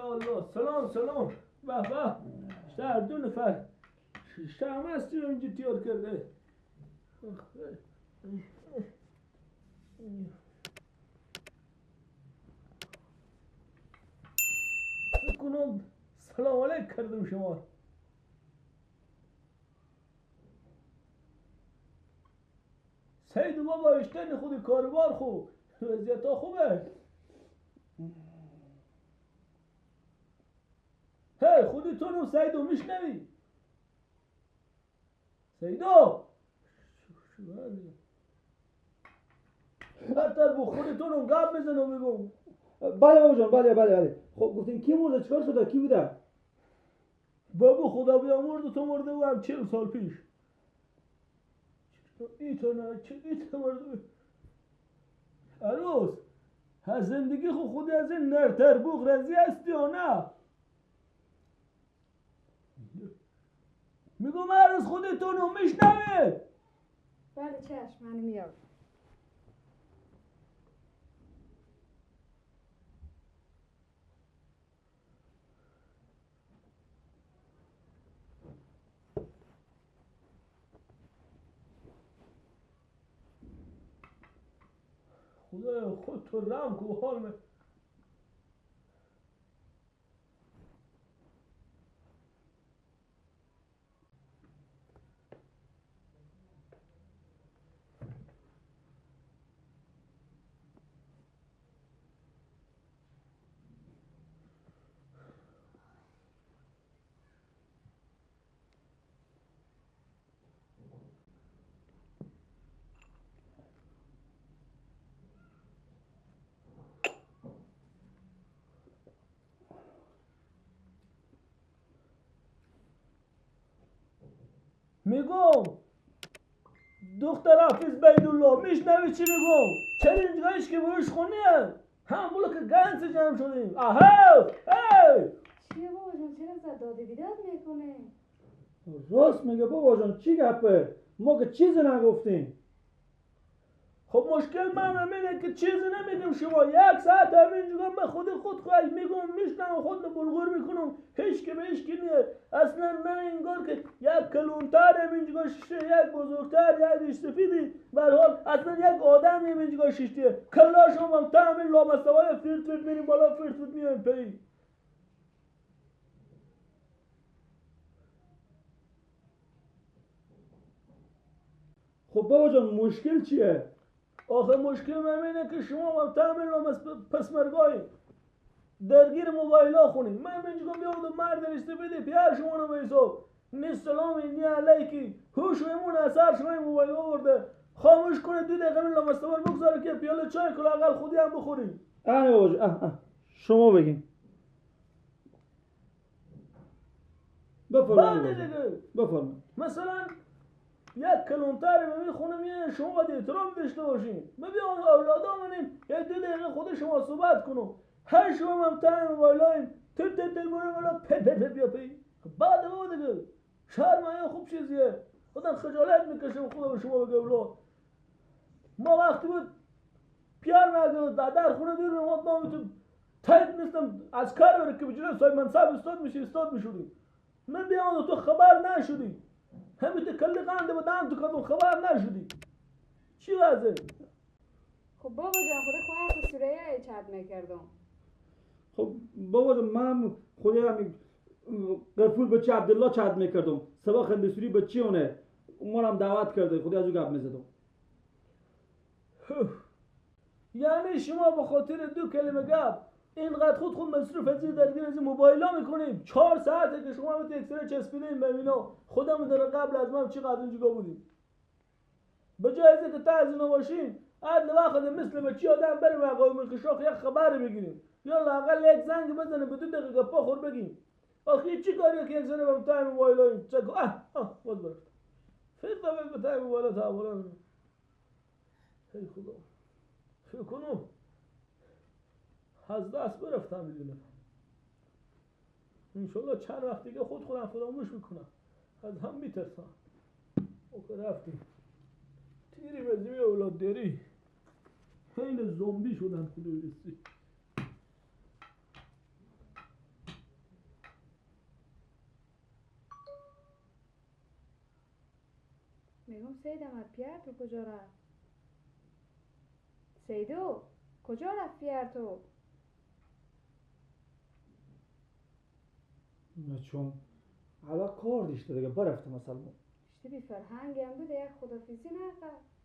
یا الله، سلام سلام. به به، شهر دو نفر شهر هستی اینجا تیار کرده. فکر کنم سلام علیک کردم شما. سید بابا اشتنی خود کاروبار خوب، وضعیت ها خوبه. هی خودتونم سیدو میشنوی؟ سیدو حتی با خودتونم گپ میزنم میگم. بله بابا جان، بله بله بله. خب گفتیم کی مرده؟ چیکار شده؟ کی بوده؟ بابا خدا بیامرز تو مرده و هم 40 سال پیش. ایتو چه ایتو مرده. عروس از زندگی خودی از این نرتر بوغ رضی هستی یا نه؟ میگم عروس خودتونو میشنوید؟ بله چشم، من میام. خدایا خود تو رحم کن حال من. میگم دختر حافظ بیدالله میشنوی چی میگم؟ چرا اینجایش که بوش خونیه؟ هم بولو که گنس جمع شدیم. آها ای چیه بابا جان؟ چرا زد داده بیداد میکنه؟ راست میگه بابا جان، چی گپه؟ ما که چیزی نگفتیم. خب مشکل من همینه که چیزی نمیگم. شما یک ساعت همینجا من خود خواهی میگم میشنم خود بلغور میکنم، هیچ که به هیچ کی نیه اصلا. نه انگار که یک کلونتر همینجا شیشته، یک بزرگتر، یک ریش سفیدی، به هر حال اصلا یک آدم همینجا شیشته. کلا شما هم تا همین لامصبای فیرت فیرت میریم بالا، فیرت فیرت میایم پی. خب بابا جان مشکل چیه؟ آخه مشکل من اینه که شما هم تعمل پسمرگاهی درگیر موبایل ها خونیم. من اینجا بیام و مرد رشته بده پیار شما رو به حساب نی سلامی نی علیکی هوش و ایمون اثر شما این موبایل ها برده خاموش کنه 2 دقیقه این لامصبار بگذاره که پیاله چای کلا اقل خودی هم بخوریم. اه بابا جان، اه شما بگین. بفرمایید بفرمایید. مثلا یک کلونتر به خونه میه، شما باید احترام داشته باشین. ببین اولادا منین یک 2 دقیقه خود شما صحبت کنم. هر شما هم تا موبایلایم تر تر تر برو بالا په په په بیا پی. بعد بابا دیگه شرم خوب چیزیه. خودم خجالت میکشم خدا به شما بگه اولاد. ما وقتی بود پیار مگه در خونه دور میومد ما میتون تایید نیستم از کار بره که به جلوی صاحب منصب استاد میشی استاد میشدیم. من بیام تو خبر نشدی. همین تو کلی قنده بودم تو کدوم خبر نشدی. چی وضعه؟ خب بابا جان خود خواهر سوریه چت میکردم. خب بابا جان من خود همین قفول بچه عبدالله چت میکردم. سبا خندسوری بچه اونه اونم دعوت کرده خودی از او گپ میزدم. یعنی شما به خاطر 2 کلمه گپ اینقدر خود مصروف از درگیر از موبایل ها میکنیم. 4 ساعته که شما هم اکسره چسبیدیم به اینا. خودم داره قبل از من چقدر اونجا بودیم. به جای از اینکه تا از اینا باشیم عدل وقت مثل بچی آدم بریم آقای ملک یک خبر بگیریم یا لااقل یک زنگ بزنیم به 2 دقیقه پا خور بگیم. آخه چی کاریه که یک زنه به تایم موبایل ها چک اه اه باز برفت فکر به تایم موبایل ها تحولا. ای خدا فکر کنم از دست برفتم میدونم. انشالله چند وقت دیگه خود خودم فراموش میکنم، از هم میترسم. اوکی رفتیم تیری به زمین اولاد داری خیلی زامبی شدن خود رسی. سید احمد پیر تو کجا رفت؟ سیدو کجا رفت پیر تو؟ نه چون حالا کار دیشته دیگه برفته مثلا. اشتی بی فرهنگ هم بوده یک خدافیزی نکرد.